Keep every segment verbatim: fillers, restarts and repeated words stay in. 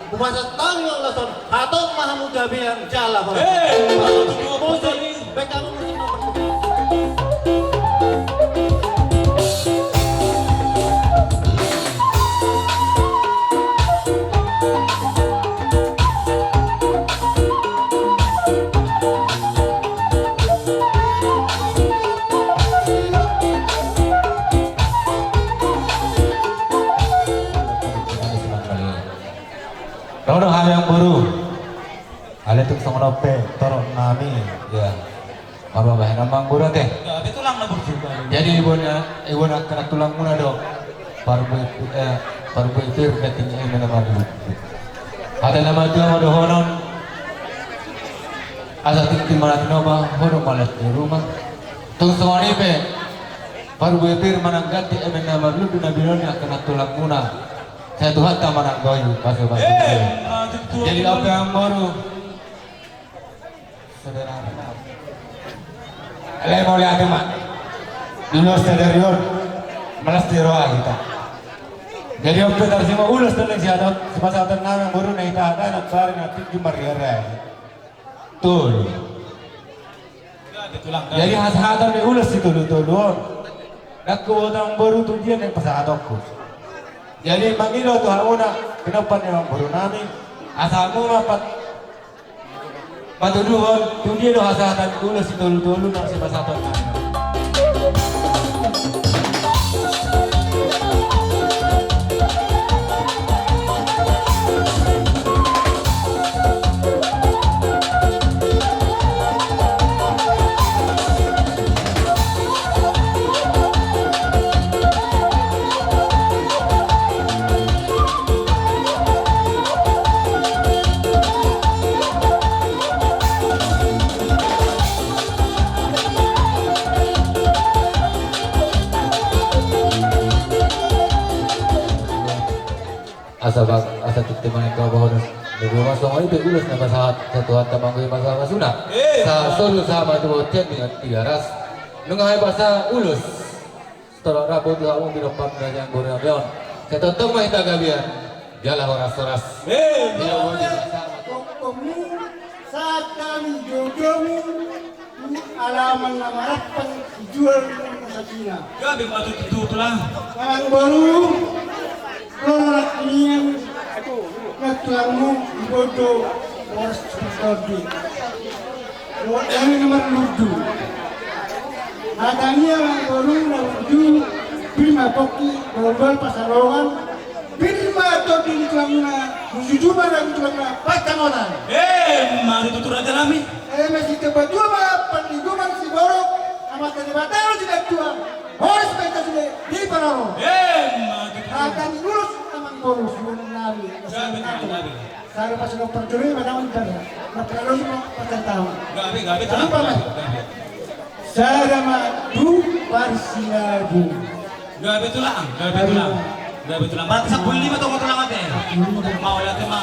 Hupasahat hami ulos on, hatop ma hamu gabean jala horas. Eh, musik, baik kamu musik nomor Ro do hami amangboru. Alai tung songon on pe torop nami, ya. Marbahen amangboru ate. Jadi ibana, ibana angka na tulangmuna do. Parbue, eh, parbue pir ganti eme na marlundu. Hata na matua ma dohonon. Asa tingki mana tinoba, hodo malas di rumah. Tung songon i pe, parbue pir manang ganti eme na marlundu na binoan ni angka na tulangmuna. Sai Tuhanta mananggoi pasu-pasu. Eh, jadi amangboru. Saudara. Alai mauliate ma. Di ulos sadari on. Malas di roha hita. Jadi on pe tarsongon ulos tentang sipasahat, sipasahat nami amangboru na hita hata na bari na tinggi marriara. Tolu. Jadi hasahatan ni ulos sitolu-tolu on. Ndang huboto amangboru tu dia na pasahatonku. Jadi mangido tu hamuna, pinompar ni amangboru nami, asa hamu ma pat-, patuduhon tu dia do hasahatan ni ulos sitolu-tolu na sipasahaton nami. Asa bak, asa tingki mana kau bahwa nunggu masuk itu ulos na pasahat satu hata manggu masa masuna. Eh. Sa solu sama tu bocen dengan tiga ras. Nunga hai bahasa ulos. Setelah rabu tu hamu binompar dari yang guru nabion. Ketonton mah kita gabian. Jala horas-horas. Eh. Tidak boleh bahasa. Kokomu, saat kami jodohmu. Alaman na marampang dijual dengan sakina. Gabe ma tutu, Tulang. Amangboru, lorak nian, na tulangmu, ibodo, boras, todi. Lo, eme na marlundu. Hata ni amangboru, na marlundu, pir ma pongki, borbor pasarongan, pir ma todi ni tulangna, jujur ma di tulangna, patangonan. Eh, ma tutu, Raja nami. Eme sitio patua ma parlinggoman siborok, Amanta Debata do sintua, horas ma hita sude di parorot. Emma tutu. Hata ni ulos amangboru suhut nami. Gabe, gabe. Sada pasu na parjolo ma nawan pada. Na parjolo ma pasantaon. Gabe, gabe. Gabe, gabe. Sada ma tu parsinabung. Gabe, Tulang, gabe, Tulang. Gabe, Tulang. Berarti sampulu lima tong, Tulang, ate. Mauliate ma.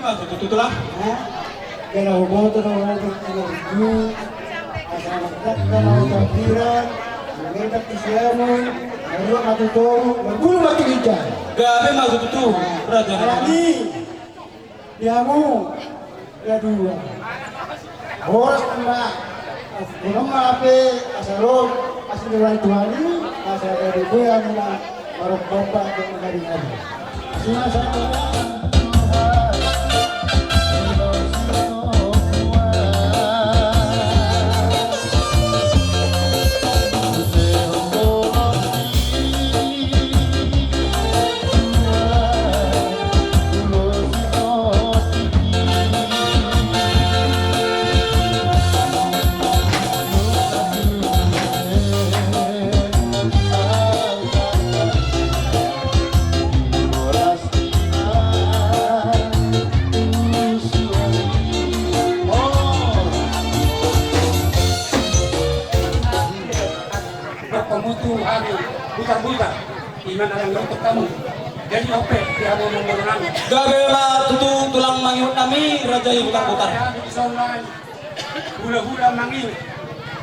Tutu, tutu lah. Hah? Kena huboto na huboto kena huboto. Asa mangkatkan au tampiran, mengendak tu siamun, mengendak ma tu toru, menggulu ma tu ginjang. Gabe ma tutu, tutu. Raja. Alani. Di hamu. Kedua. Horas ma. As-, horas ma hape, asa ro, asa di orang tuani, asa dari gue hamu ma. Marompa-ompa dan mengadu-ngadu. Berpemutu hami butar-butar. Ima na naeng nuntuk hamu. Jadi ope di hamu mangolu nami. Gabe ma tutu tulang mangihut nami, raja i butar-butar. Hula-hula mangihut,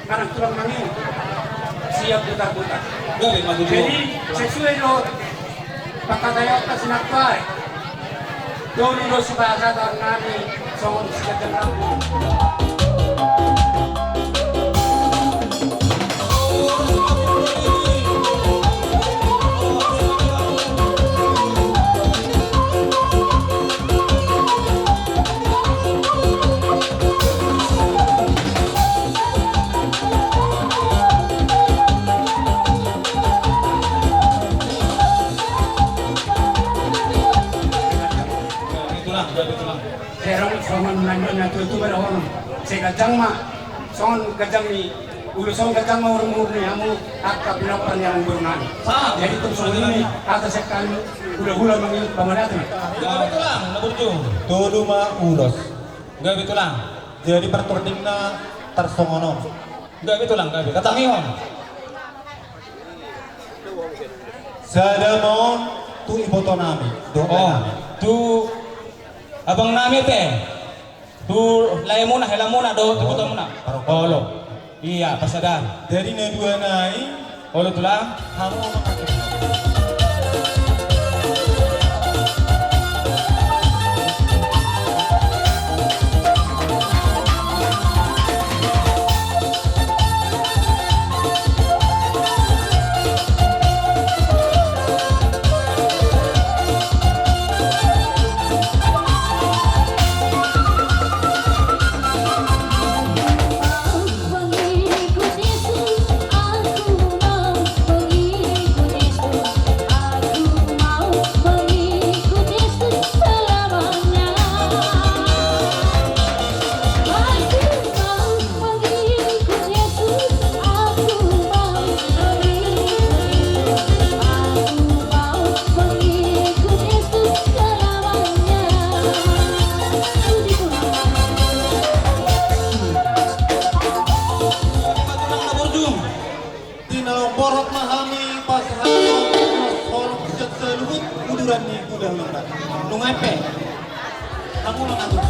manang tulang mangihut, siap butar-butar. Gabe ma tutu. Jadi sesuai do pangkataion ta sinampai. Tolu do sipasahaton nami songon siganjang rambu. Tulang, jadi tulang. Terong songon nandon na tutu berong. Seganjang ma. Songon ganjang ni ulos, songon ganjang ma umur ni hamu angka pinompar ni hamu boru nami. Jadi tung songon i ma hata sian hami hula-hula mangihut pamanaton. Gabe tulang, na burju. Tolu ma ulos. Gabe tulang. Jadi partordingna tarsongon on. Gabe tulang, gabe. Katangihon. Sada ma on tu iboto nami. Oh, tu abang nami pe. Tu laemuna, helamuna dohot ibotomuna. Olo. Ia, pasadaan. Jadi na dua nai. Olo tulang. Hamu ma. Di na borhat ma hami pasahathon holong sian saluhut uduran ni hulahulanta. Nunga pe. Hamu mangatur.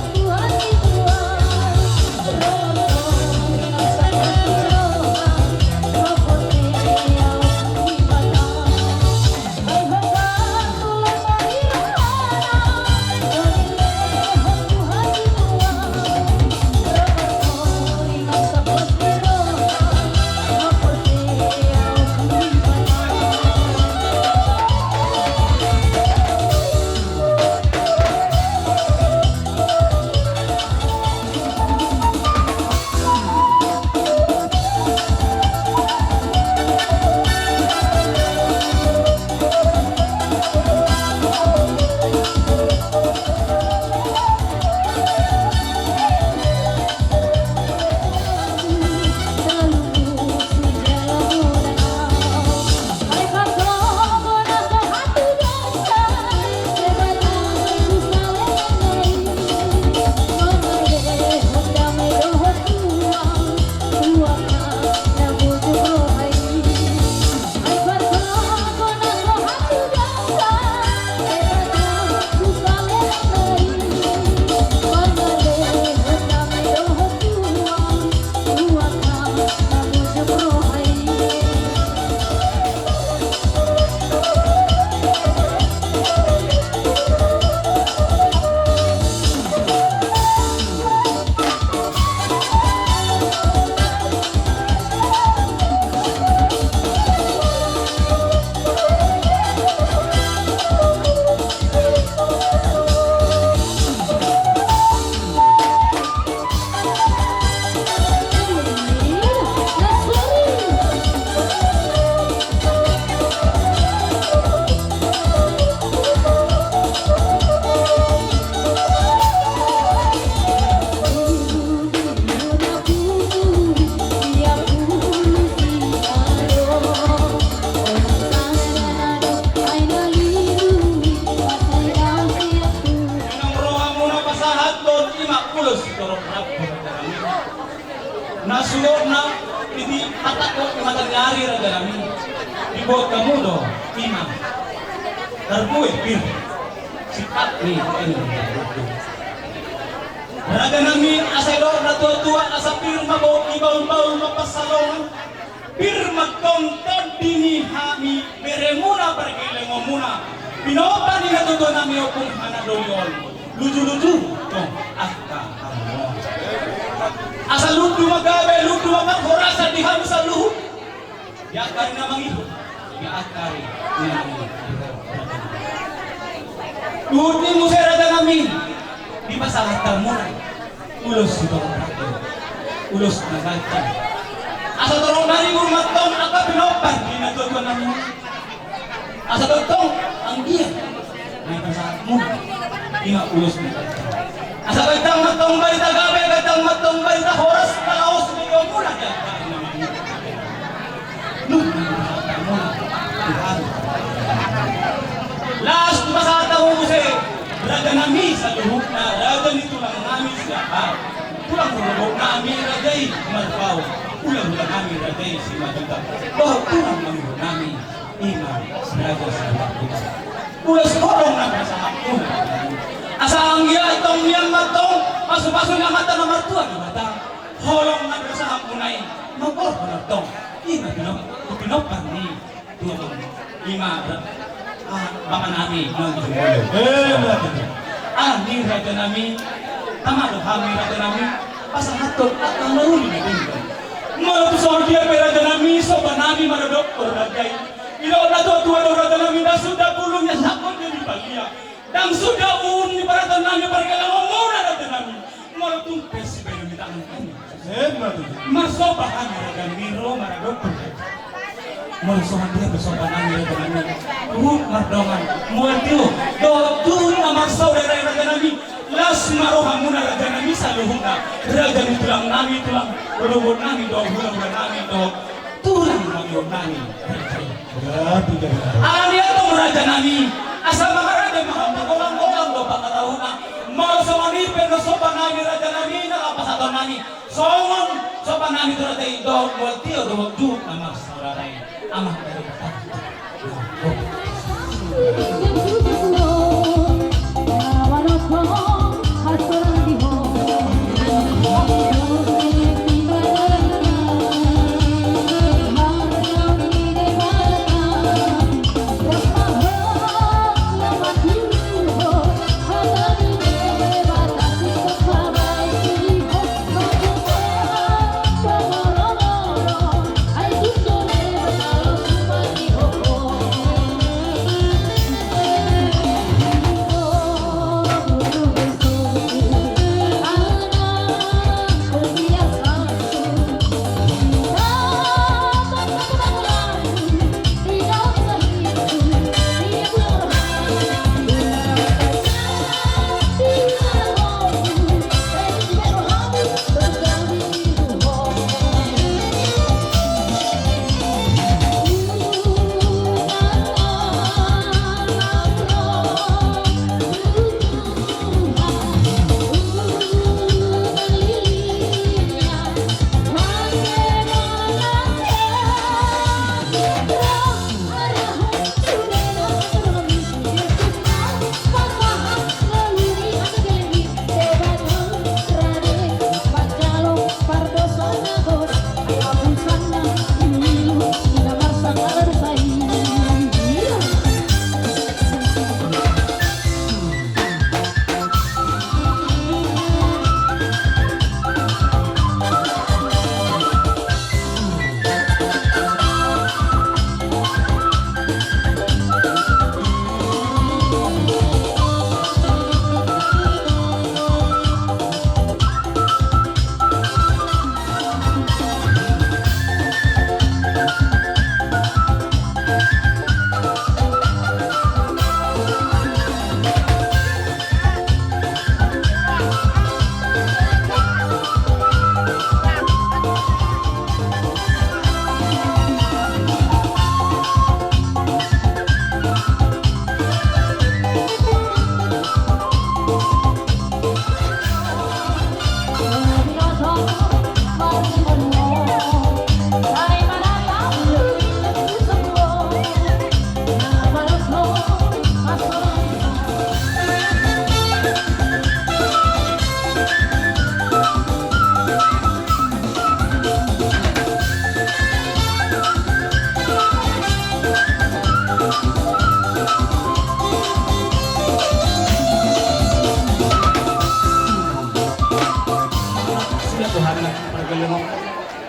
Hatangkot ni mataniari, raja nami, dibuat hamu do ima tarbue pir. Sipat ni eno. Raja nami, asa didok natuatua, asa pir ma bohi, bahulbahul ma pansalongan. Pir ma tong tondi ni hami beremuna, pargellengonmuna. Pinompar ni natuatua nami ompung hana doli on. Lujuluju tong angka hamu on. Asa lundu ma gabe, lundu ma parhorasan di hamu saluhut. Di angka ari na mangihut, di angka ari na mangihut. Luhut ni muse, raja nami, dipasahat hamuna ulos sitorop ragil, ulos na ganjang. Asa torop na ribur ma tong angka pinompar ni natuatua nami. Asa tongtong anggiat na dipasahat hamuna ima ulos na ganjang. Asa ganjang ma tong barita gabe, ganjang ma tong barita horas, na laos didomu na diangka. Nunga dipasahat hamuna Tuhan. Laos dipasahat hamu muse, raja nami, saluhutna raja ni tulang nami Siahaan, tulang rorobot nami raja i Marbao, hulahula nami raja i Simanjuntak, dohot tulang mangihut nami ima raja Simanjuntak. Ulos holong na pasahat hamuna. Asa anggiat tong mian ma tong pasupasu ni Amanta na martua Debata. Holong na pasahat hamuna i manggorhon tong ima pinompar ni tulang, ima, ah, bapa nami, ima. Alani, raja nami, tama do hami, raja nami, pasahathon angka na uli na denggan. Molo tung songon dia pe, raja nami, somba nami maradophon raja i, didok natuatua do, raja nami, ndang suda bulung ni hasangkot dia dipalia, ndang suda uhum ni paratan nami, pargellengonmuna, raja nami. Molo tung pe sibahenon ni tangan hami, marsomba hami, raja nami, ro maradophon. Molo songon dia pe somba nami, raja nami, ruhut mardongan, mual tio dohot juhut na marsaudara i, raja nami. Las ma rohamuna, raja nami, saluhutna raja ni tulang nami, tulang rorobot nami dohot hulahula nami dohot tulang mangihut nami. Alani i antong, raja nami, asa mangaraja ma hamu, golanggolang do pangarahutna. Molo songon i pe na somba nami, raja nami, na laho pasahaton nami, songon somba nami tu raja i, dohot mual tio dohot juhut na marsaudara i. Amang dari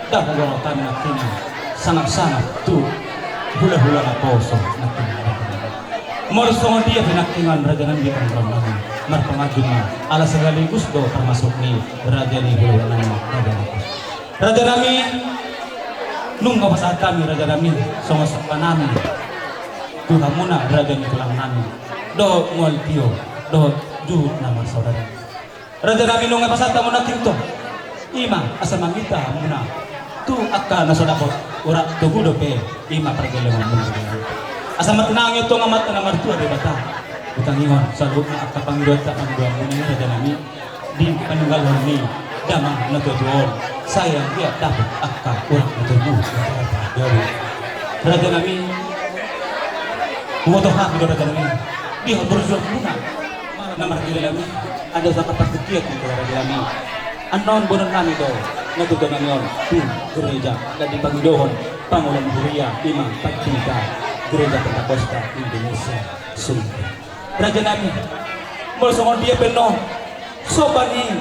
Dang huboto hami nangkiningan, sangap-sangap tu hula-hula naposo nangkiningan. Molo songon dia pe nangkiningan raja nami di panggabean nami, marpanganju ma ala sekaligus do termasuk ni raja ni hula-hula nami raja naposo. Raja nami, nunga hupasahat hami raja nami songon somba nami tu hamuna raja ni tulang nami dohot mual tio dohot juhut na marsaudara. Raja nami, nunga hupasahat hamu nangkin tong, i ma asa mamita hamuna tu angka na so dapot urat togu dope, i ma pargellengonmuna. Asa martinangi tong Amanta na martua Debata, di tangiangan saluhutna angka pangidoanta pangidoanmuna i raja nami, di paninggalhon ni damang na tuatua on, sai anggiat dapot angka urat na togu. Raja nami, huboto hami do raja nami di haburjuonmuna na margilala i, ada sangkap partingkian tu raja nami. Annon boanon nami do na tuatua nami on tu gereja, na dipangidohon pangulon huria, i ma pandita Gereja Pentakosta Indonesia Sulawesi. Raja nami, molo songon dia pe annon somba ni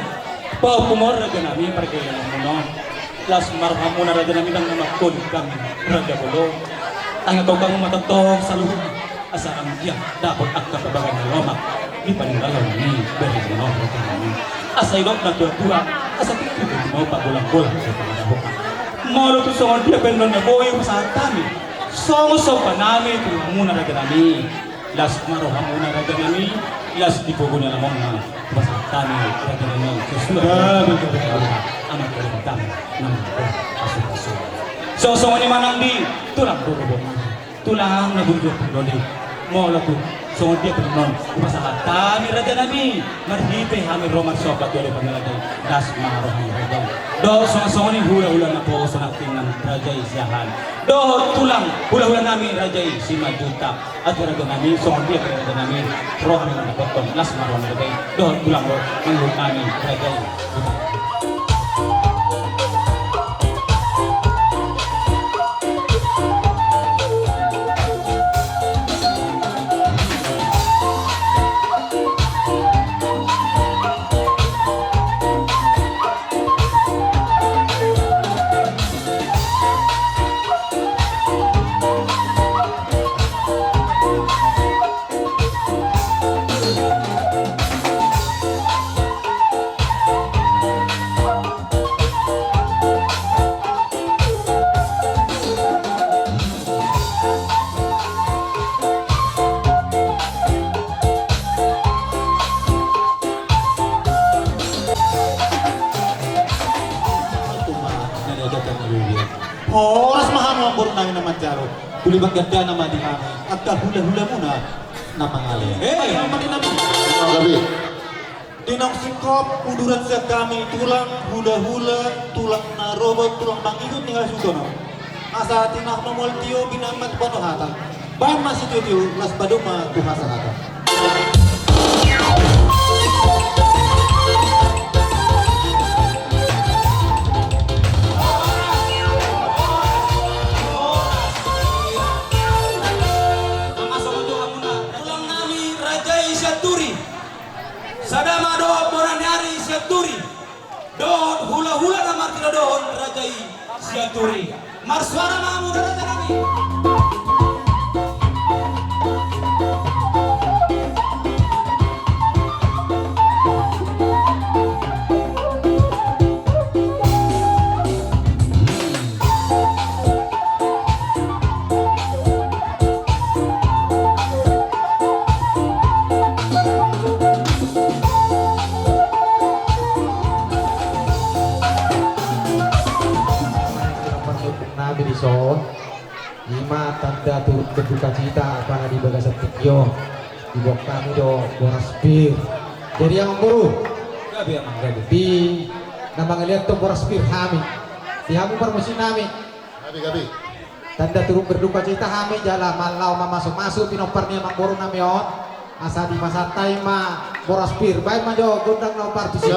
pahompu on raja nami, pargellengonmuna on, las ma rohamuna raja nami, ndang na mangkoling hami raja bolon. Tangiangkon hamu ma tongtong saluhutna, asa anggiat dapot angka pabagan na lomak di paninggalhon ni beremuna on raja nami. Asa didok na tuatua, asa tingki do tu na pagolanggolang di pangadahotan. Molo tung songon dia pe annon na boi hupasahat hami songon somba nami tu hamuna raja nami, las ma rohamuna raja nami, las di pogu ni alamonna hupasahat hami raja nami, sesuai. Ya, betul, betul. Anak dari utama, nama pasupasu. Songon i ma nang di tulang boru boru nami, tulang na burju pundoli. Molo tung songon dia pe annon hupasahat hami raja nami, marhite hami ro marsomba tu ale pangalagai, las ma rohamu raja i. Dohot songon-songon i hula-hula naposo nangkiningan raja i siahaan, dohot tulang hula-hula nami raja i Simanjuntak. Ate raja nami, songon dia pe raja nami, ro hami mandapothon, las ma rohamu raja i, dohot tulang ro mangihut nami raja i. Horas ma hamu amang boru nami na manjalo. Tuli panggantian ma di hami angka hula-hulamuna na mangalean. Eh, yang penting nami. Gabe. Di naung singkop uduran sian hami tulang hula-hula, tulang na robot, tulang mangihut ni hasuhuton on. Asa tinahon ma mual tio, binahen ma tumpahon hata. Bahen ma sitio-tio, laos padomu ma tu hasahatan. Tulang nami raja i Sianturi. Sada ma dohot bona ni ari Sianturi, dohot hula-hula na martinodohon raja i Sianturi. Marsuara ma hamu raja nami. Nami dison, ima tanda turut berdukacita apala di bagasan tingki on. Diboan hami do boras pir. Jadi amang boru, gabe amang gabe. Di na mangalean tong boras pir hami. Di hamu parmusik nami. Gabe gabe. Tanda turut berdukacita hami jala ma laho mamasu-masu pinompar ni amang boru nami on. Asa dipasahat hami ma boras pir, bahen ma jo gondang na partusi.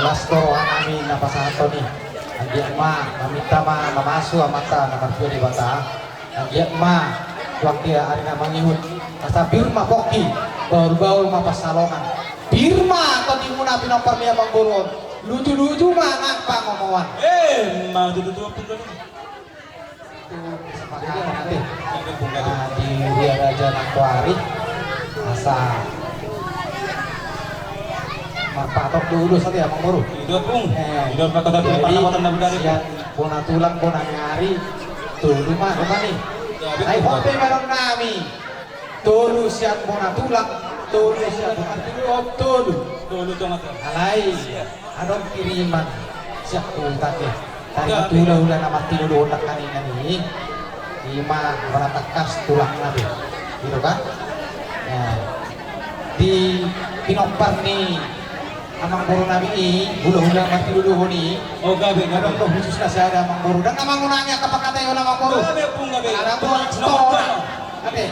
Pastor roha nami na pasahaton i. Anggiat ma, maminta ma, mamasu Amanta na martua Debata. Anggiat ma, tu angka ari na mangihut. Asa pir ma pongki, bahul-bahul ma pansalongan. Pir ma tondimuna pinompar ni amangboru on. Luju-luju ma nang pangomoan. Eh, ma tutu-tutu. Itu kesepakatan nanti. Ah, di Ria Raja Nangkoari. Asa marpatok dulu saja, Amangboru. Ido, Pung. Eh, ido, kata-kata jadi, Bona Tulang, Bona ni Ari. Tolu ma, rupani. Ai, hope baron nami. Tolu sian Bona Tulang, tolu sian Bona Tulang, tolu. Tolu, tolu. Alai, adong kiriman sian huta i. Tadi tu hula-hula na martinuduhon nangkaningan i. Ima bona tangkas tulangna be. Gitu kan? Ya. Di pinompar ni amangboru nami i, hula-hula martinuduhon i. Oh, gabe, gabe. Adong do khusus na sada amangboru. Ndang na mangunangi angka pangkataion amangboru. Gabe, Pung, gabe. Ada buat stor. Gabe.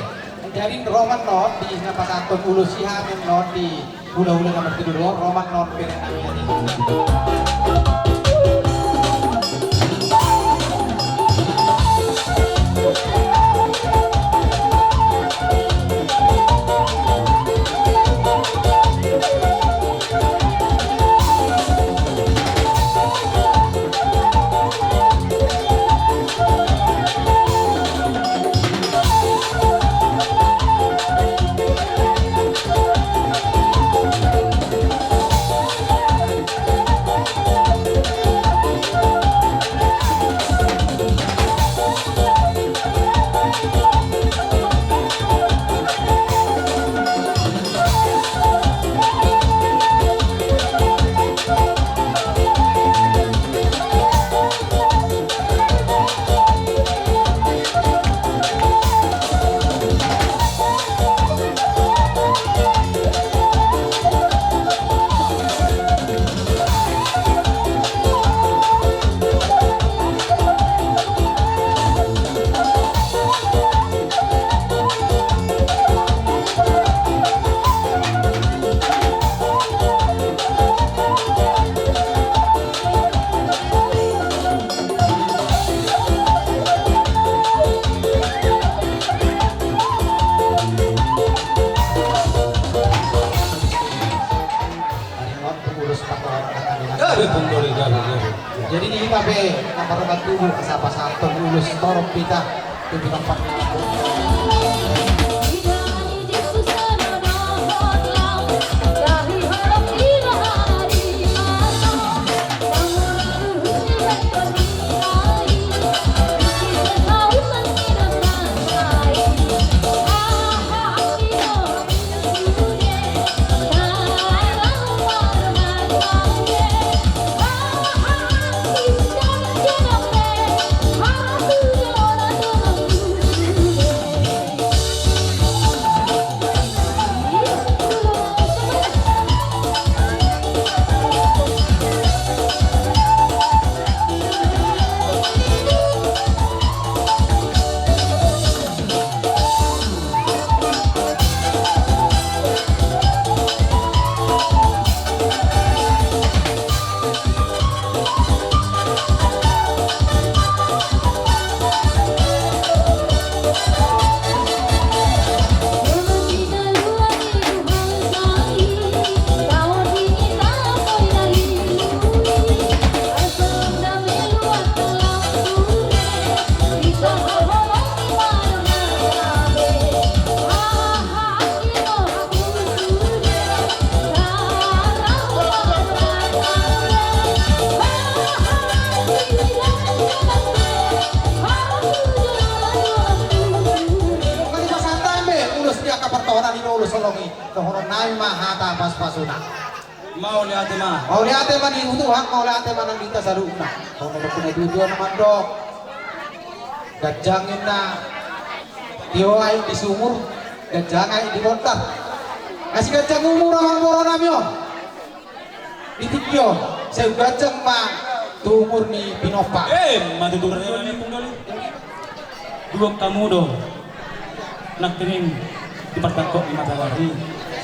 Jadi ro ma annon di na pasahathon ulos i hami annon di hula-hula na martinuduhon, ro ma annon bere nami. Jadi di hita pe na parroha tubu asa pasahathon ulos torop hita. Ulos ni angka partohonan i do ulos holong i. Dohonon nami ma hata pasu-pasuna. Mauliate ma. Mauliate ma di Tuhan, mauliate ma nang di hita saluhutna. Songon na didok ni natuatua na mandok. Ganjang ninna tio aek di sumur, ganjang aek di bondar. Asi ganjang umur amangboru nami on. Di tingki on, sai ganjang ma tu umur ni pinompar. Eh, ma tutu. Dua hamu do nangkining di partangkok ni matahari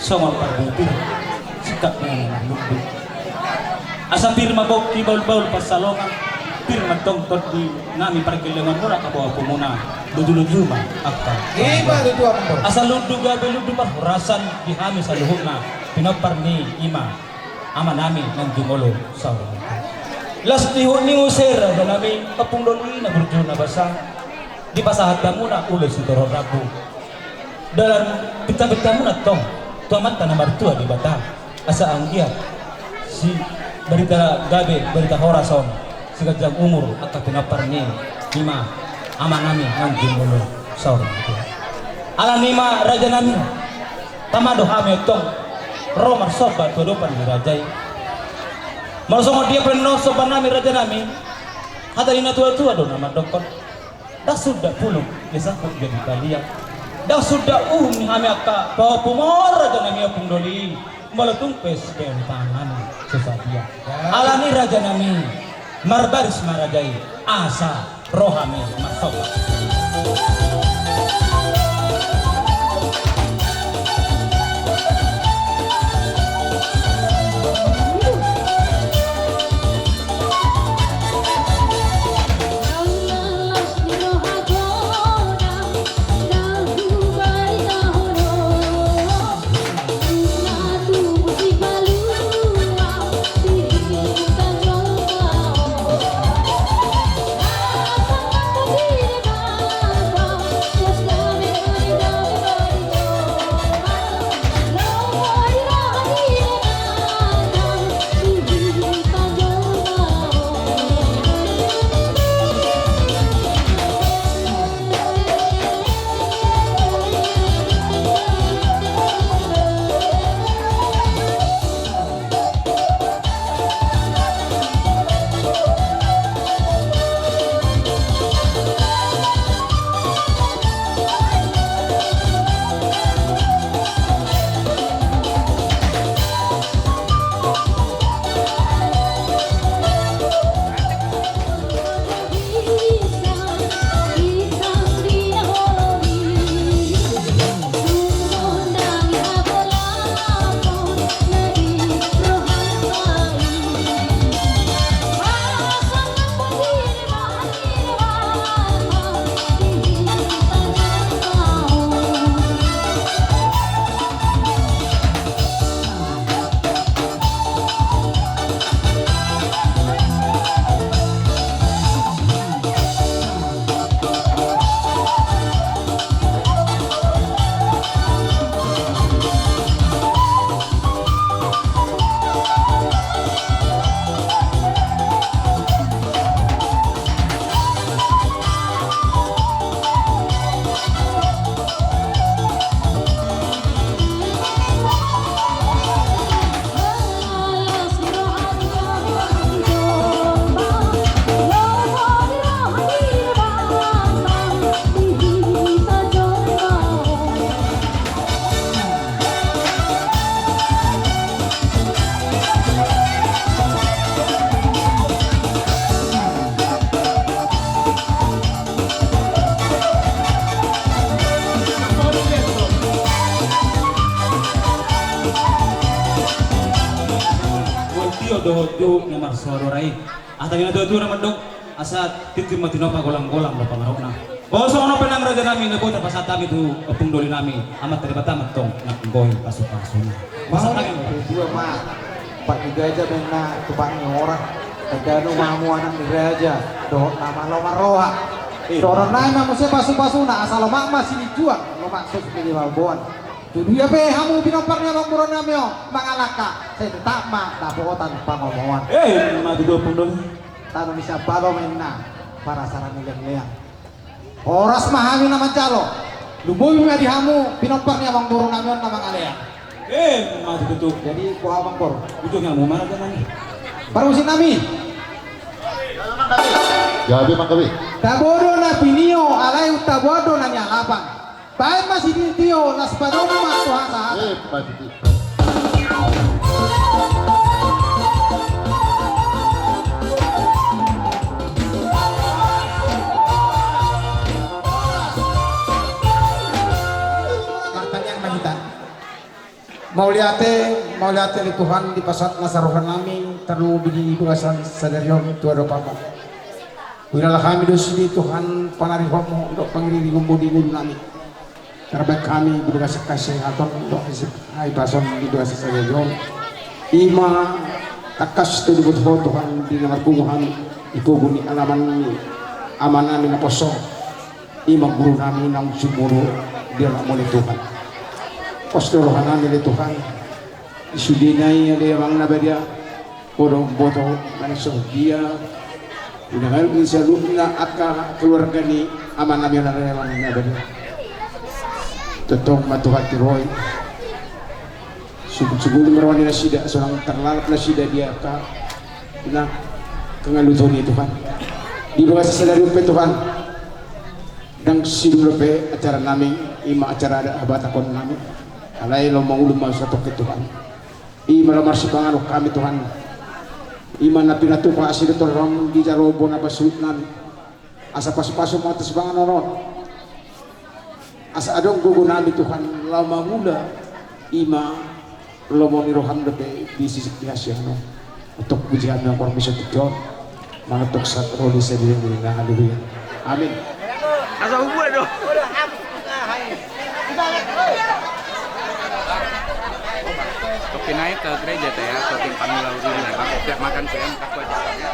songon parbutir, sikap ni anak lumbu. Asa pir ma pongki bahulbahul pansalongan, pir ma tong tondi nami pargellengonmuna, angka pahomuna, lujuluju ma angka. Ima tutu, amang boru. Asa lundu gabe lundu parhorasan di hami saluhutna, pinompar ni ima ama nami nang jumolo saur matua. Las ni hut ni muse raja nami, ompung doli na burju na basa, dipasahat hamuna ulos sitorop rambu. Dalan pinta-pintamuna tong tu Amanta na martua Debata, asa anggiat sibarita gabe, barita horas on, siganjang umur angka pinompar ni ima ama nami nang jumolo saur matua. Alani i ma raja nami, tama do hami tong ro marsomba tu adopan ni raja i. Molo songon dia pe nuaeng somba nami raja nami, hata ni natua-tua do na mandokkon: Ndang suda pulung, ia sangkut jadi balian. Ndang suda uhum ni hami angka pahompu on raja nami, ompung doli, molo tung pe sipeon tangan nami so sadia. Alani i raja nami, marbaris ma raja i, asa ro hami marsomba. Tio dohot juhut na marsoara i. Hata ni natua-tua na mandok, asa tintin ma tinopa, golang-golang do pangarahutna. Songon on pe nang raja nami, na boi tarpasahat hami tu ompung doli nami, Amanta Debata ma tong na manggoi pasu-pasuna. Pasahat hami. Dua ma, Pak Digaja menna tupak ni orang. Tadano ma hamu anak ni raja, dohot na malo marroha. Songon on nai ma muse pasu-pasuna, asa lomak ma silinjuang, lomak so sipilih mamboan. Tu dia pe hamu pinompar ni amangboru nami on mangalangka, sai tetap ma dapotan pangomoan. Ima tutu ompung doli. Tano ni Sambalo menna, parasaran ni leang-leang. Horas ma hami na manjalo. Lumobi ma di hamu pinompar ni amangboru nami on na mangalean. Ima tutu. Jadi boha amangboru? Ujung yang mau mana dengan ni? Parmusik nami. Gabe ma gabe. Tabo do na pinio, alai untaboan do na nialapan. Baen ma sitio, las padomu ma tu hasahatan. Eh, pasti. Martangiang ma hita. Mauliate, mauliate di Tuhan, dipasahat nasa roha nami, Tarlumobi di bagasan sadari on tu adopanMu. Huilala hami do sude Tuhan panarihonMu dohot pangiriringonMu di ngolunami. Tarbaen hami di bagasan hasehaton dohot hahipason di bagasan sadari on. I ma tangkas do diboto Ho Tuhan di na marpungu hami di pogu ni alaman ni amanami naposo. I ma gurunami naung sumurung di anak-Mu ale Tuhan. Pos do rohanami ale Tuhan. Di sudena i ale Amang na badia, Ho do umboto manang songon dia. Unang alu ni saluhutna angka keluarga ni amanami on ale Amang na badia. Tongtong ma Tuhan tiroi. Sungkun-sungkun ma roha ni nasida, sonang tarlalap nasida di angka na pangaluton i Tuhan. Di bagasan sadari on pe Tuhan. Ndang sidung dope acaranami, i ma acara adat habatahonnami. Alai laho mangolu ma satongkin Tuhan. I ma laho marsipanganon hami Tuhan. I ma na pinatupa asi do torang di jalo bona pasuhutnami. Asa pasu-pasu ma atas panganon on. Asa adong gogonami Tuhan laho mangula i ma lomo ni roham dope di sisik ni hasiangan on. Untuk puji hami angkor miso tijon. Mangatok sat roli sadiri nina. Haleluya. Amin. Asa hubua do. Topi naik ke gereja teh ya, topi kami lalu dulu ya bang. Siap makan siang, takut aja.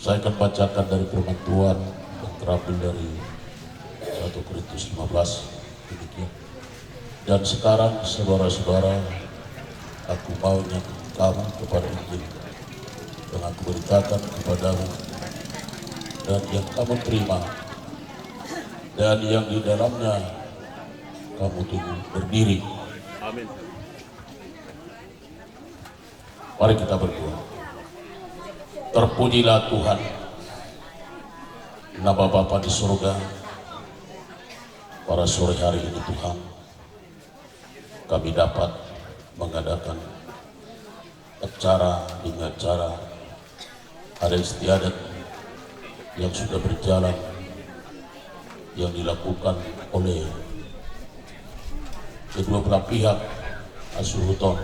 Saya akan bacakan dari firman Tuhan yang terambil dari satu Korintus lima belas. Demikian. Dan sekarang, saudara-saudara, aku mau ingatkan kamu kepada Injil yang aku beritakan kepadamu dan yang kamu terima dan yang di dalamnya kamu teguh berdiri. Amin. Mari kita berdoa. Terpujilah Tuhan, Bapa, Bapa di surga. Pada sore hari ini, Tuhan, kami dapat mengadakan acara demi acara adat istiadat yang sudah berjalan, yang dilakukan oleh kedua belah pihak, hasuhuton,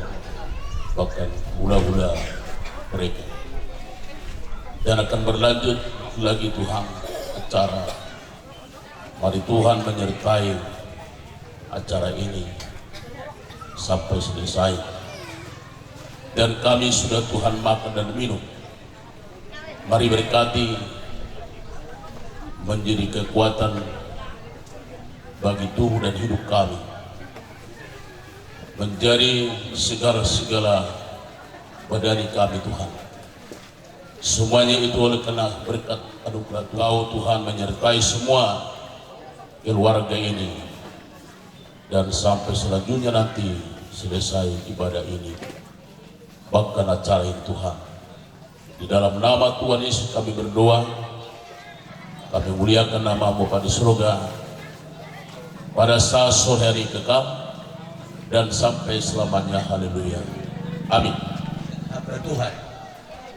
bahkan hula-hula mereka. Dan akan berlanjut lagi, Tuhan, acara. Mari Tuhan menyertai acara ini sampai selesai. Dan kami sudah, Tuhan, makan dan minum. Mari berkati, menjadi kekuatan bagi tubuh dan hidup kami. Menjadi segar segala badan kami, Tuhan. Semuanya itu oleh karena berkat anugerah Kau, Tuhan, menyertai semua keluarga ini. Dan sampai selanjutnya nanti selesai ibadah ini, bahkan acara ini, Tuhan. Di dalam nama Tuhan Yesus kami berdoa, kami muliakan nama-Mu, Bapa di surga, pada saat sore hari kekal, dan sampai selamanya. Haleluya. Amin. Apa Tuhan?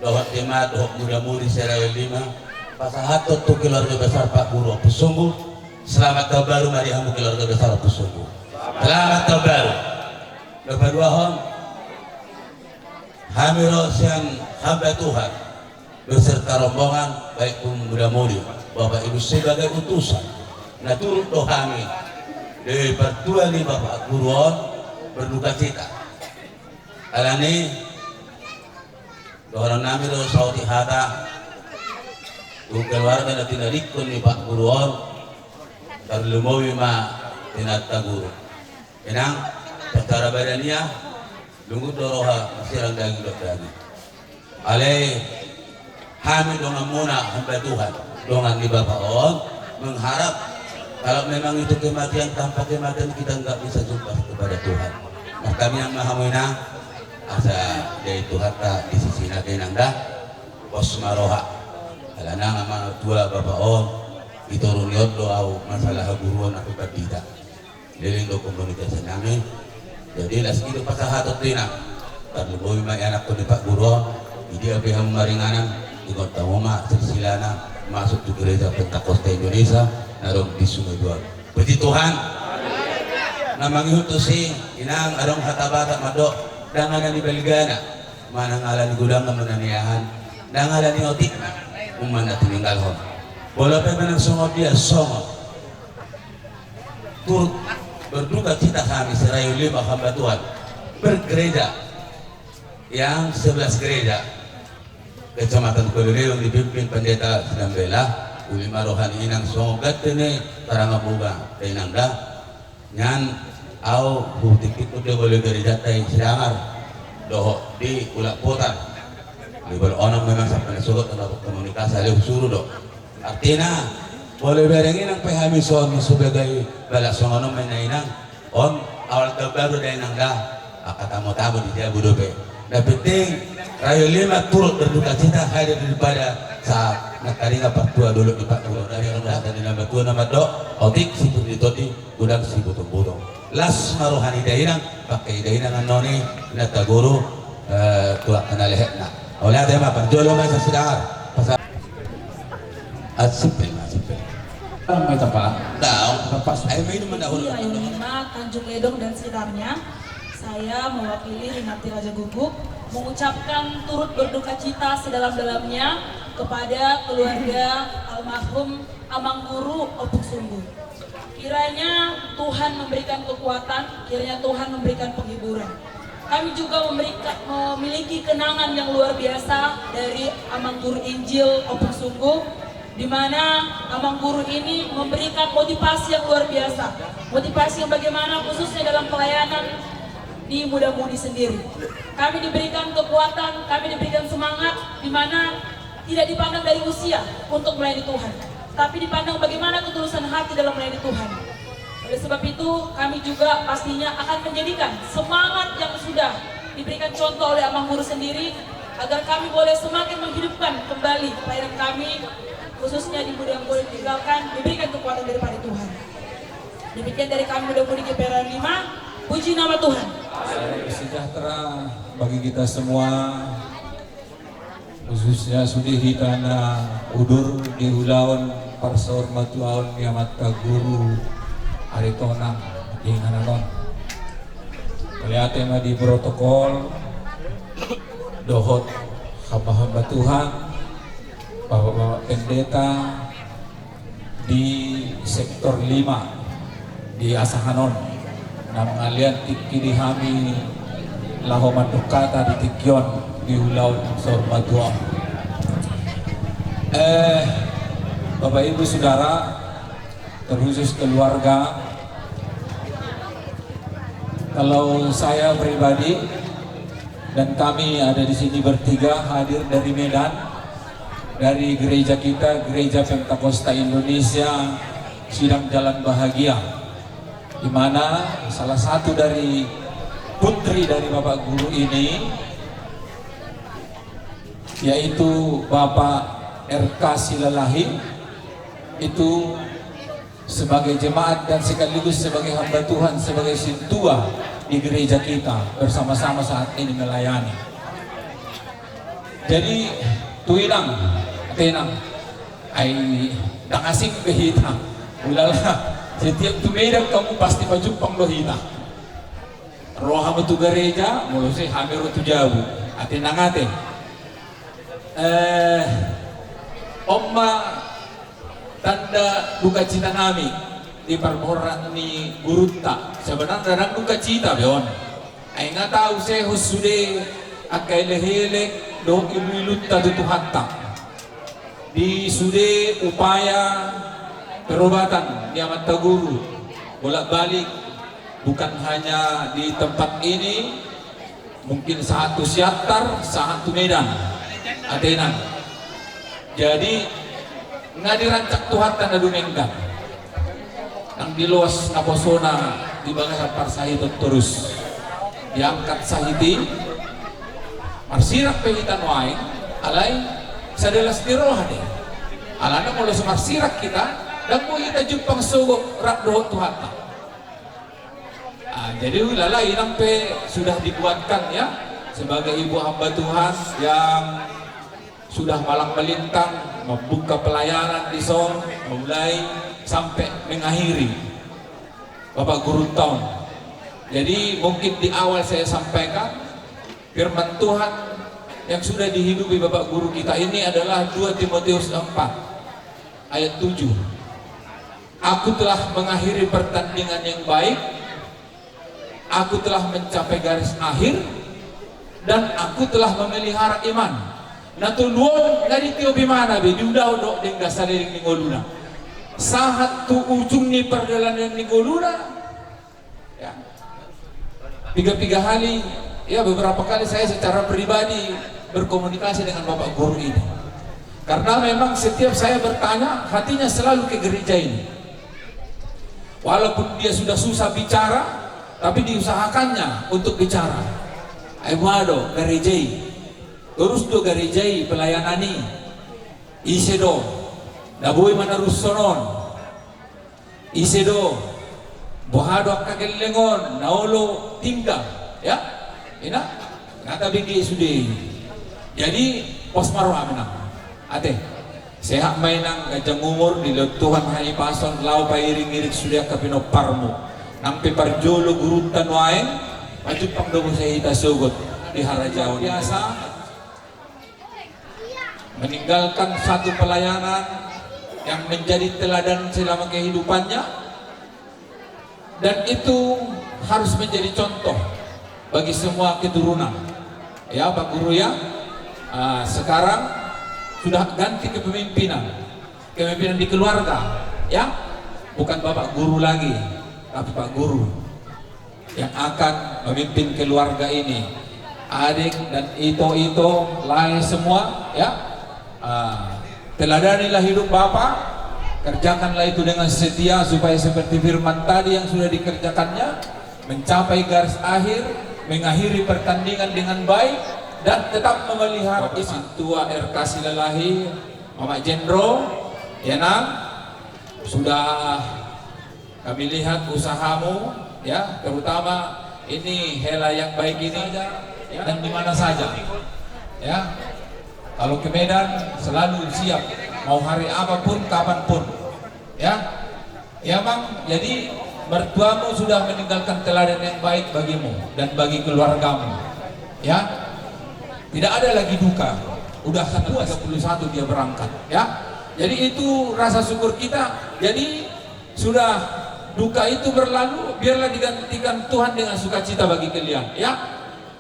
Dohot jemaat, dohot muda-mudi se-Rayon Lima, pasahathon tu keluarga besar Pak Guru Ompung Sunggu. Selamat tahun baru ma di hamu keluarga besar Ompung Sunggu. Selamat tahun baru. Dohot paduahon, hami ro sian hamba Tuhan beserta rombongan, baik pun muda-mudi, Bapak Ibu sebagai utusan, na turut do hami di partua ni Bapak Guru on berduka cita. Alani i, dohonon nami do saotik hata tu keluarga na tinadingkon ni Pak Guru on, tarlumobi ma inanta guru. Inang, secara badania, lungun do roha, marsirang daging dohot daging. Alai hami donganmuna, hamba Tuhan, dongan ni Bapa on, mengharap kalau memang itu kematian, tanpa kematian kita nggak bisa jumpa kepada Tuhan. Martamiang ma hamu, Inang, asa diain Tuhanta di sisina, Inang, da. Pos ma roha. Alana nunga matua Bapa on, ditoruni on do au masalah haguruon, ahu pandita. Leleng do komunikasi nami. Jadi, las i do pasahaton tu Inang. Tarlumobi ma ianakhon ni Pak Guru on, di dia pe hamu maringanan, ihuthon hamu ma silsilana masuk tu Gereja Pentakosta Indonesia na adong di Sungai Dua. Puji Tuhan. Na mangihut tusi, Inang, adong hata Batak mandok, ndang ala ni balgana manang ala ni godangna ma na niahan, ndang ala ni otikna ma na tininggalhon. Molo pe manang songon dia, songon turut berduka cita hami se-Rayon Lima hamba Tuhan, bergereja yang sebelas gereja, Kecamatan Kalileon, dipimpin Pendeta Sinambela. Uli ma roha ni Inang, songon gantene taranga muga da, Inang, da. Nian au hutingkithon do molo i gerejanta i Sidangar dohot di Ulapotar. Di Bolo Onom memang sampe na sogot na komunikasi, alai husuru do. Artina, molo ibereng Inang pe hami songon sebagai balas songon on ma, Inang. On awal tahun baru da, Inang, da. Angka tamu-tamu di jabu dope. Na penting Rayon Lima turut berduka cita hadir daripada saat na taringot partua dolok ni Pak Guru. Dari orang kata di nama Tuhan nama dok, otik si turun di todi, godang si botong-botong. Las ma roha ni da, Inang, pakke da, Inang, annon i na taguru, eh, tu angka na lehekna. Oleh ada ma parjolo ma i sa Sidangar. Pasa-, ah, simpel ma, simpel. Mai tapa. Daong. Tapa. Ayo minum mendahulu. Di Rayon Lima, Tanjung Ledong dan sekitarnya, saya mewakili Rinaldi Raja Guguk mengucapkan turut berduka cita sedalam-dalamnya kepada keluarga almarhum Amang Guru Ompung Sunggu. Kiranya Tuhan memberikan kekuatan, kiranya Tuhan memberikan penghiburan. Kami juga memberikan, memiliki kenangan yang luar biasa dari Amang Guru Injil Ompung Sunggu, di mana Amang Guru ini memberikan motivasi yang luar biasa. Motivasi yang bagaimana, khususnya dalam pelayanan di muda-mudi sendiri. Kami diberikan kekuatan, kami diberikan semangat, di mana tidak dipandang dari usia untuk melayani Tuhan, tapi dipandang bagaimana ketulusan hati dalam melayani Tuhan. Oleh sebab itu, kami juga pastinya akan menjadikan semangat yang sudah diberikan contoh oleh Amang Guru sendiri, agar kami boleh semakin menghidupkan kembali pelayanan kami, khususnya di muda yang boleh ditinggalkan, diberikan kekuatan daripada Tuhan. Demikian dari kami, muda-mudi G P R Rayon Lima. Puji nama Tuhan. Salam sejahtera bagi kita semua, khususnya sude hita na udur di ulaon parsaurmatuaon ni amanta Guru Aritonang di inganan on. Mauliate ma di protokol dohot hamba-hamba Tuhan, bapak-bapak pendeta, di sektor lima di asahan on, na mangalean tingki di hami laho mandok hata di tingki on di ulaon saurmatuaon. Eh, Bapak Ibu Saudara, terkhusus keluarga, Kalau saya pribadi dan kami ada di sini bertiga hadir dari Medan, dari gereja kita, Gereja Pentakosta Indonesia Sidang Jalan Bahagia, di mana salah satu dari putri dari Bapak Guru ini, yaitu Bapak R K Silalahi, itu sebagai jemaat dan sekaligus sebagai hamba Tuhan, sebagai sintua di gereja kita, bersama-sama saat ini melayani. Jadi, tu inang, ate inang, ai ndang asing be hita. Ulala, setiap tu Medan hamu pasti pajumpang do hita. Ro hamu tu gareja, molo sai hami ro tu jabu. Ate inang ate. Eh, on ma tanda dukacita nami di parborat ni gurunta. Sebenarna ndang dukacita be on. Ai nga tahu sehos sude angka elek-elek dohot ilu-ilunta tu Tuhanta. Di sude upaya perobatan ni amanta guru, bolak-balik, bukan hanya di tempat ini, mungkin sahat tu Siantar, sahat tu Medan, ate inang. Jadi, nga dirancak Tuhanta na dumenggan. Nang diloas naposona di bagasan parsahiton torus. Diangkat sahit i, marsirak pe hita nuaeng, alai sada las ni roha do i. Alana molo so marsirak hita, ndang boi hita jumpang sogot rap dohot Tuhanta. Ah, jadi ulala, inang pe sudah dikuatkan ya, sebagai ibu hamba Tuhan yang sudah malang melintang membuka pelayanan di son, memulai sampai mengakhiri Bapak Gurunta on. Jadi mungkin di awal saya sampaikan, firman Tuhan yang sudah dihidupi Bapak Guru kita ini adalah dua Timotius empat ayat tujuh. Aku telah mengakhiri pertandingan yang baik, aku telah mencapai garis akhir, dan aku telah memelihara iman. Na tolu on nga ditio ibana be, diudahon dohot denggan saleleng ni ngoluna. Sahat tu ujung ni pardalanan ni ngoluna. Ya. Piga-piga kali, ya, beberapa kali saya secara pribadi berkomunikasi dengan Bapak Guru ini. Karena memang setiap saya bertanya, hatinya selalu ke gereja ini. Walaupun dia sudah susah bicara, tapi diusahakannya untuk bicara. Ai boha do gareja i? Torus do gareja i pelayanan i? Ise do na boi manarushon on? Ise do? Boha do angka gelleng on na olo tinggal? Ya, ina, nga tabege sude i. Jadi pos ma roham, inang. Ate, sehat ma, inang, ganjang umur, dilehon Tuhan hahipason laho pairing-iring sude angka pinomparmu. Nang pe parjolo gurunta nuaeng, pajumpang do muse hita sogot di harajaon. Biasa meninggalkan satu pelayanan yang menjadi teladan selama kehidupannya, dan itu harus menjadi contoh bagi semua keturunan. Ya, Pak Guru, ya. Ah, sekarang sudah ganti kepemimpinan, kepemimpinan di keluarga, ya. Bukan Bapak Guru lagi, tapi Pak Guru yang akan memimpin keluarga ini. Adik dan ito-ito, lae semua, ya. Ah, teladanilah hidup Bapak, kerjakanlah itu dengan setia supaya seperti firman tadi yang sudah dikerjakannya, mencapai garis akhir, mengakhiri pertandingan dengan baik, dan tetap memelihara. Bapak Sintua R K Silalahi, Mamak Jenro, ya, Nang, sudah kami lihat usahamu, ya, terutama ini hela yang baik ini, ya, dan di mana saja, ya. Kalau ke Medan selalu siap, mau hari apapun, kapanpun, ya. Ya, Mang, jadi mertuamu sudah meninggalkan teladan yang baik bagimu dan bagi keluargamu, ya. Tidak ada lagi duka. Udah tanggal tiga puluh satu dia berangkat, ya. Jadi itu rasa syukur kita. Jadi sudah duka itu berlalu, biarlah digantikan Tuhan dengan sukacita bagi kalian, ya.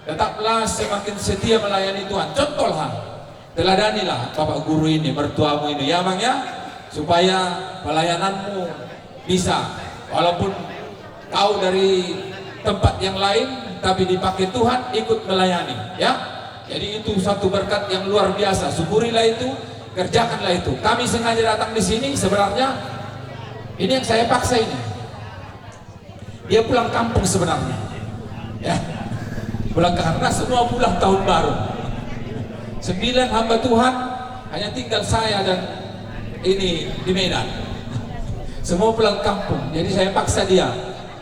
Tetaplah semakin setia melayani Tuhan. Contohlah, teladanilah Bapak Guru ini, mertuamu ini, ya, Mang, ya, supaya pelayananmu bisa, walaupun kau dari tempat yang lain, tapi dipakai Tuhan ikut melayani, ya. Jadi itu satu berkat yang luar biasa. Syukurilah itu, kerjakanlah itu. Kami sengaja datang di sini sebenarnya, ini yang saya paksa ini. Dia pulang kampung sebenarnya. Ya. Pulang karena semua pulang tahun baru. Sembilan hamba Tuhan, hanya tinggal saya dan ini di Medan. Semua pulang kampung. Jadi saya paksa dia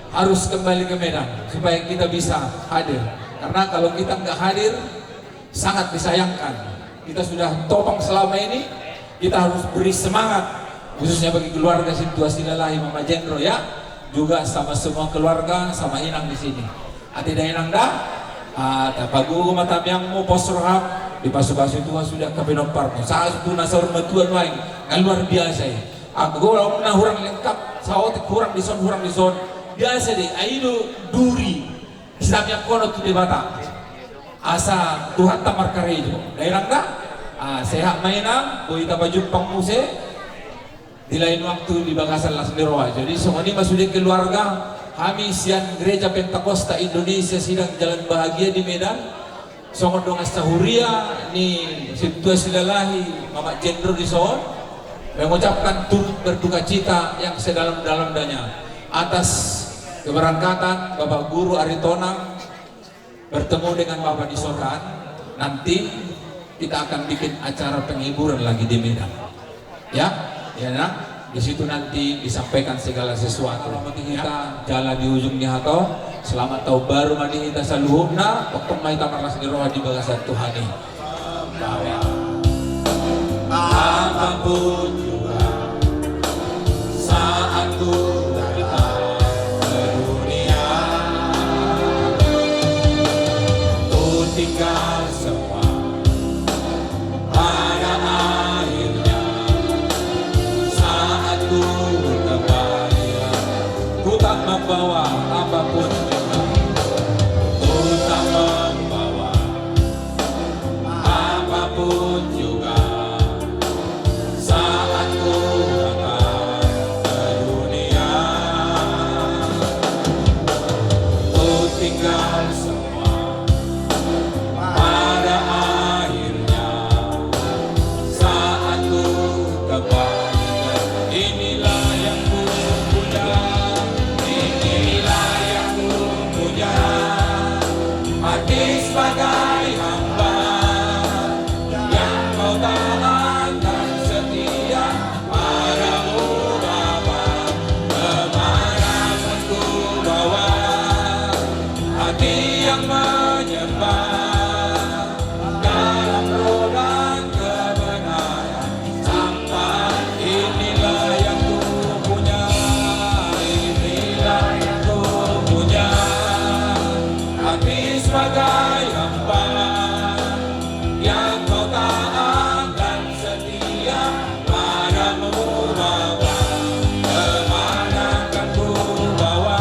harus kembali ke Medan supaya kita bisa hadir. Karena kalau kita nggak hadir, sangat disayangkan. Kita sudah topang selama ini, kita harus beri semangat, khususnya bagi keluarga Sintua Silalahi, Mama Jenro, ya, juga sama semua keluarga, sama Inang di sini. Ate da, Inang da, ah, tapagogo ma tamiangmu, pos roham, dipasupasu Tuhan sude angka pinomparmu. Sahat tu na saur matua nuaeng, na luar biasa i. Anggo na hurang lengkap, saotik hurang dison, hurang dison. Biasa do i, ai do duri sitamiangkonon tu Debata. Asa Tuhanta markarejo. Da, Inang da? Ah, sehat ma, Inang, boi tapajumpang muse di lain waktu di bagasan las ni roha. Jadi songon i ma sude keluarga, hami sian Gereja Pentakosta Indonesia Sidang Jalan Bahagia di Medan, songon dongan sahuria ni Sintua Silalahi, Mama Jenro dison, mengucapkan turut berdukacita yang sedalam-dalamnya atas keberangkatan Bapak Guru Aritonang bertemu dengan Bapak dison. Nanti kita akan bikin acara penghiburan lagi di Medan. Ya, ya, nah, di situ nanti disampaikan segala sesuatu. Selamat di hita, jala di ujung ni hata on, selamat tahun baru ma di hita saluhutna, tongtong ma hita marlas ni roha di bagasan Tuhan i. Apapun juga saat ku datang ke dunia, ku tinggal semua. Pada akhirnya, saat ku kembali, ku tak membawa apapun juga. Ku tak membawa apapun juga. Saat ku datang ke dunia, ku tinggal semua. Pada akhirnya, saat ku kembali, inilah yang ku punya, inilah yang ku punya, hati sebagai hamba yang kau taat dan setia padamu, Bapa. Kemana pun ku bawa hati yang menyembah dalam roh dan kebenaran, sampai inilah yang ku punya, inilah yang ku punya, hati sebagai hamba yang kau taat dan setia padamu, Bapa. Kemana kan ku bawa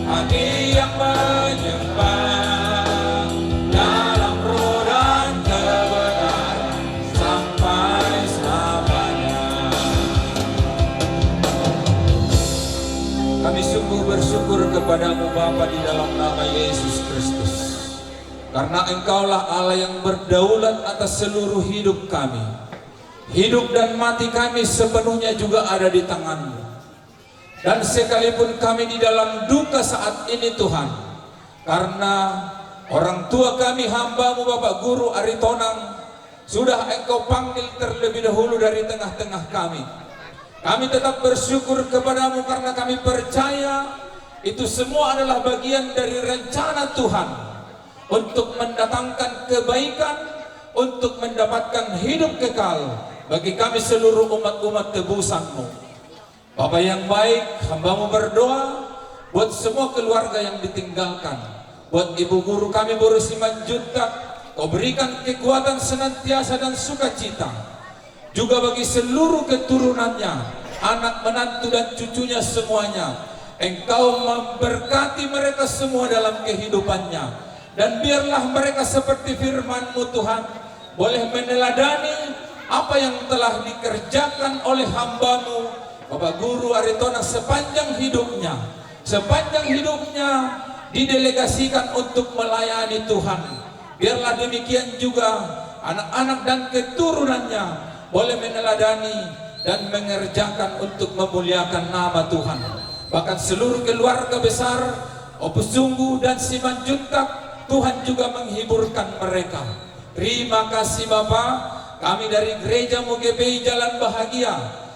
hati yang menyembah dalam roh dan kebenaran sampai selamanya. Kami sungguh bersyukur kepadamu, Bapa, di dalam nama Yesus Kristus. Karena Engkaulah Allah yang berdaulat atas seluruh hidup kami. Hidup dan mati kami sepenuhnya juga ada di tangan-Mu. Dan sekalipun kami di dalam duka saat ini, Tuhan, karena orang tua kami, hamba-Mu, Bapak Guru Aritonang, sudah Engkau panggil terlebih dahulu dari tengah-tengah kami. Kami tetap bersyukur kepada-Mu karena kami percaya itu semua adalah bagian dari rencana Tuhan untuk mendatangkan kebaikan, untuk mendapatkan hidup kekal bagi kami seluruh umat-umat tebusan-Mu. Bapa yang baik, hamba-Mu berdoa buat semua keluarga yang ditinggalkan. Buat ibu guru kami, Boru Simanjuntak, Kau berikan kekuatan senantiasa dan sukacita. Juga bagi seluruh keturunannya, anak menantu dan cucunya semuanya. Engkau memberkati mereka semua dalam kehidupannya. Dan biarlah mereka seperti firman-Mu, Tuhan, boleh meneladani apa yang telah dikerjakan oleh hamba-Mu, Bapak Guru Aritonang, sepanjang hidupnya. Sepanjang hidupnya didelegasikan untuk melayani Tuhan. Biarlah demikian juga anak-anak dan keturunannya boleh meneladani dan mengerjakan untuk memuliakan nama Tuhan. Bahkan seluruh keluarga besar Ompu Sunggu dan Simanjuntak, Tuhan juga menghiburkan mereka. Terima kasih Bapa, kami dari Gereja G B I Jalan Bahagia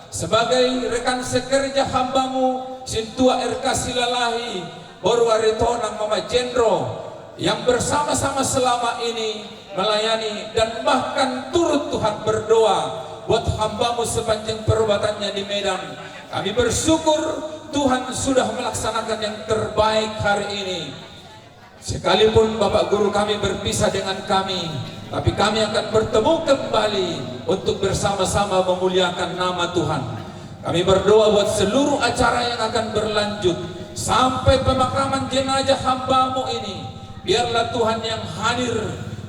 sebagai rekan sekerja hamba-Mu Sintua R K Silalahi, Boru Aritonang, Mama Jenro, yang bersama-sama selama ini melayani dan bahkan turut Tuhan berdoa buat hamba-Mu sepanjang perbuatannya di Medan. Kami bersyukur Tuhan sudah melaksanakan yang terbaik hari ini. Sekalipun Bapak Guru kami berpisah dengan kami, tapi kami akan bertemu kembali untuk bersama-sama memuliakan nama Tuhan. Kami berdoa buat seluruh acara yang akan berlanjut sampai pemakaman jenazah hamba-Mu ini. Biarlah Tuhan yang hadir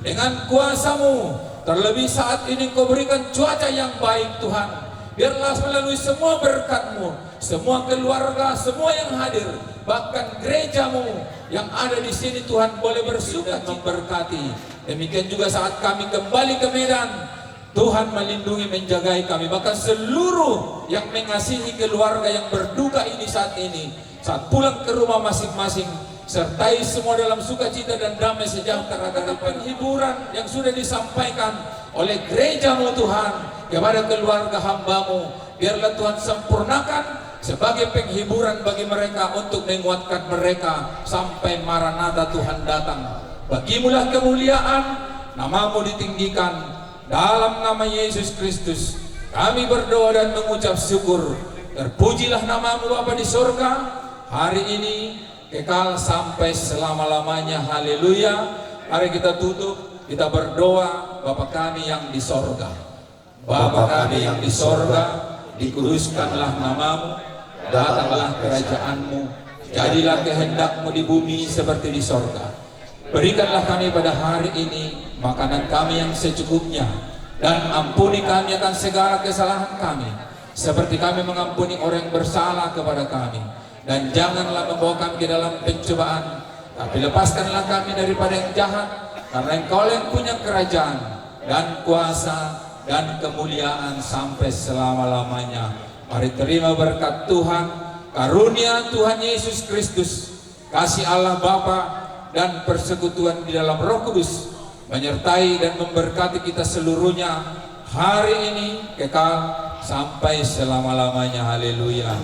dengan kuasa-Mu. Terlebih saat ini Engkau berikan cuaca yang baik, Tuhan. Biarlah melalui semua berkat-Mu, semua keluarga, semua yang hadir, bahkan gereja-Mu yang ada di sini, Tuhan, boleh bersuka cita, memberkati. Demikian juga saat kami kembali ke Medan, Tuhan melindungi, menjagai kami, bahkan seluruh yang mengasihi keluarga yang berduka ini saat ini. Saat pulang ke rumah masing-masing, sertai semua dalam sukacita dan damai sejahtera. Karena penghiburan yang sudah disampaikan oleh gereja-Mu, Tuhan, kepada keluarga hamba-Mu, biarlah Tuhan sempurnakan sebagai penghiburan bagi mereka, untuk menguatkan mereka sampai Maranatha, Tuhan, datang. Bagi-Mulah kemuliaan, nama-Mu ditinggikan. Dalam nama Yesus Kristus kami berdoa dan mengucap syukur. Terpujilah nama-Mu Bapa di sorga, hari ini, kekal sampai selama-lamanya. Haleluya. Mari kita tutup, kita berdoa. Bapa kami yang di sorga. Bapa kami yang di sorga, dikuduskanlah nama-Mu, datanglah kerajaan-Mu, jadilah kehendak-Mu di bumi seperti di sorga. Berikanlah kami pada hari ini makanan kami yang secukupnya, dan ampuni kami akan segala kesalahan kami, seperti kami mengampuni orang yang bersalah kepada kami. Dan janganlah membawa kami ke dalam pencobaan, tapi lepaskanlah kami daripada yang jahat, karena Engkau yang punya kerajaan, dan kuasa, dan kemuliaan sampai selama-lamanya. Mari terima berkat Tuhan, karunia Tuhan Yesus Kristus, kasih Allah Bapa, dan persekutuan di dalam Roh Kudus menyertai dan memberkati kita seluruhnya hari ini, kekal sampai selama-lamanya. Haleluya.